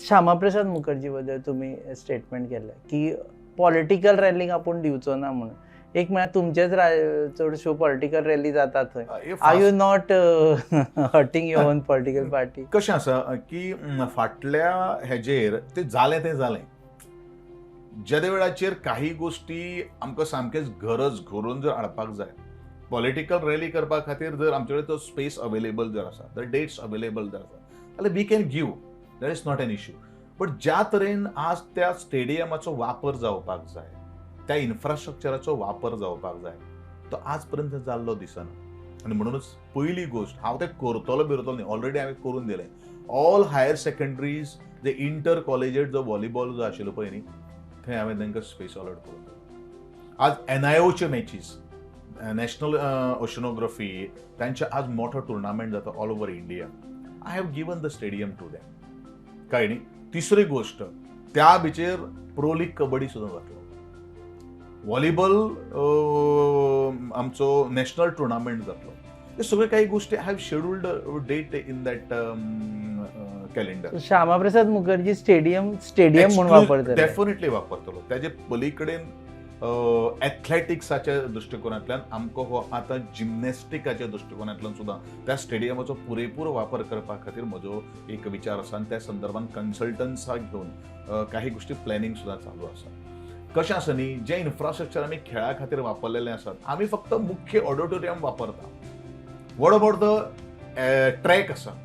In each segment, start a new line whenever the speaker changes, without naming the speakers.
श्यामाप्रसाद मुखर्जी बद्दल तुमी स्टेटमेंट केलें की पॉलिटिकल रॅलीक आपूण दिवचो ना म्हणून. एक म्हळ्यार तुमचेच चडश्यो पॉलिटिकल रॅली जाता थंय. Are you not hurting your own political party?
कशें आसा की फाटल्या हेजेर ते जालें तें जालें. जेदे वेळाचेर काही गोश्टी आमकां सामकेच गरज घरून जर हाडपाक जाय, पॉलिटिकल रॅली करपा खातीर जर आमचे कडेन तो स्पेस अवेलेबल जर आसा, the dates available जर आसा जाल्यार we can give, that is not an issue. But ज्या तरेन आज त्या स्टेडियमाचो वापर जावपाक जाय, त्या इन्फ्रास्ट्रक्चराचो वापर जावपाक जाय, तो आज पर्यंत जाल्लो दिसना. आनी म्हणूनच पयली गोश्ट हांव तें करतलो बिरतलो न्ही, ऑलरेडी हांवें करून दिलें. ऑल हायर सेकंडरीज जे इंटर कॉलेजीएट जो व्हॉलीबॉल जो आशिल्लो पळय न्ही, थंय हांवें तांकां स्पेस अलॉट करून दिलो. आज एनआयओच्यो मॅचीस, नॅशनल ओशनोग्राफी, तांचे आज मोठो टुर्नामेंट जाता all over India. I have given the stadium to them. काय न्ही. तिसरी गोश्ट, त्या बिचेर प्रो लीग कबड्डी सुद्दां जातलो. व्हॉलीबॉल आमचो नॅशनल टुर्नामेंट जातलो. हे सगळे काही गोष्टी I have scheduled date in that calendar.
Shyama Prasad Mukherjee stadium stadium म्हणून वापरतले?
डेफिनेटली वापरतलो. त्याचे पलीकडेन एथलेटिक्साच्या दृश्टिकोनांतल्यान आमकां हो आतां जिमनॅस्टिकाच्या दृश्टिकोनांतल्यान सुद्दां त्या स्टेडियमाचो पुरेपूर वापर करपा खातीर म्हजो एक विचार आसा आनी त्या संदर्भात कन्सल्टन्साक घेवन काही गोश्टी प्लॅनिंग सुद्दां चालू आसा. कशें आसा न्ही, जें इन्फ्रास्ट्रक्चर आमी खेळा खातीर वापरलेलें आसात, आमी फक्त मुख्य ऑडिटोरियम वापरता. What about the track आसा,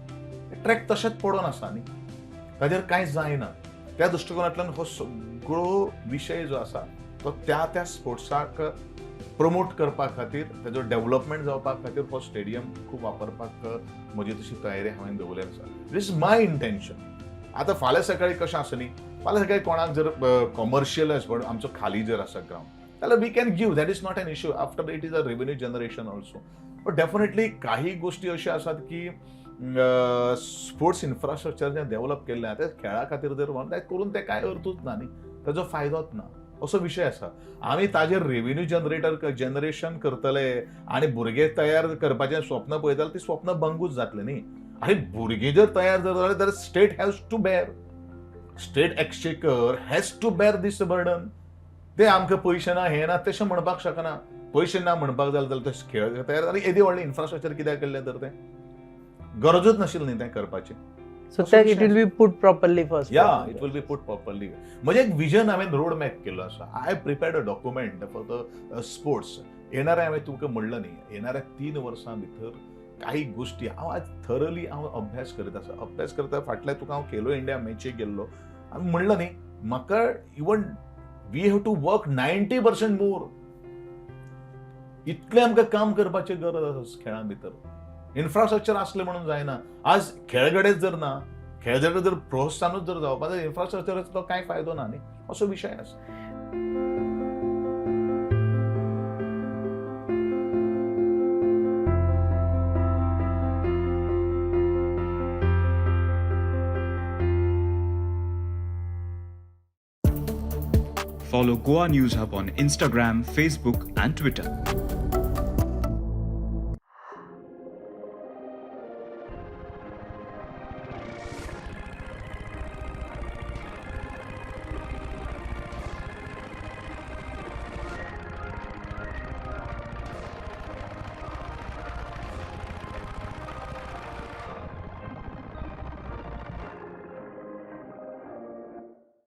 ट्रॅक तशेंच पडून आसा न्ही, ताजेर कांय जायना. त्या दृश्टिकोनांतल्यान हो सगळो विशय जो आसा तो त्या त्या स्पोर्ट्साक प्रमोट करपा खातीर, ताजो डेव्हलपमेंट जावपा खातीर हो स्टेडियम खूब वापरपाक म्हजी तशी तयारी हांवें दवरलेली आसा. This is my intention. आतां फाल्यां सकाळीं कशें आसा न्ही, फाल्यां सकाळीं कोणाक जर कॉमर्शियल आमचो खाली जर आसा ग्रावंड जाल्यार we can give, that is not an issue. After it is a revenue generation also. But definitely काही गोश्टी अश्यो आसात की स्पोर्ट्स इन्फ्रास्ट्रक्चर जें डेव्हलप केल्लें आसा तें खेळा खातीर जर तें करून तें कांय अर्थूच ना न्ही, ताजो फायदोच ना असो विशय आसा. आमी ताजेर रेवेन्यू जनरेशन करतले आनी भुरगे तयार करपाचें स्वप्न पळयता ती स्वप्न भंगूच जातलें न्ही. आनी भुरगीं जर तयार जर जाले जाल्यार state has to bear, state exchequer has to bear this burden. ते आमकां पयशे ना हें ना तशें म्हणपाक शकना. पयशे ना म्हणपाक जालें जाल्यार ते खेळ तयार जाल्यार येदी व्हडलें इन्फ्रास्ट्रक्चर कित्याक केल्लें तर तें गरजूच नाशिल्ली न्ही तें करपाचें.
So that it will be put properly first.
Yeah, it will be put properly. म्हणजे एक विजन हांवें रोड मॅप केल्लो आसा. I prepared a document for the sports. येणाऱ्या, हांवें तुमकां म्हणलें न्ही, येणाऱ्या 3 वर्सां भितर काही गोश्टी हांव आज थरली हांव अभ्यास करीत आसा. अभ्यास करता फाटल्या तुका हांव खेलो इंडिया मॅचीक गेल्लो, हांवें म्हणलें न्ही, म्हाका even we have to work 90% more. इतलें आमकां काम करपाचें गरज आसा खेळां भितर. इन्फ्रास्ट्रक्चर आसलें म्हणून जायना. आज खेळगडेच जर ना, खेळगडे जर प्रोत्साहनूच जर जावपा जाल्यार इन्फ्रास्ट्रक्चराचो तो कांय फायदो ना न्ही, असो विशय आसा.
Follow Goa News Hub on Instagram, Facebook and Twitter.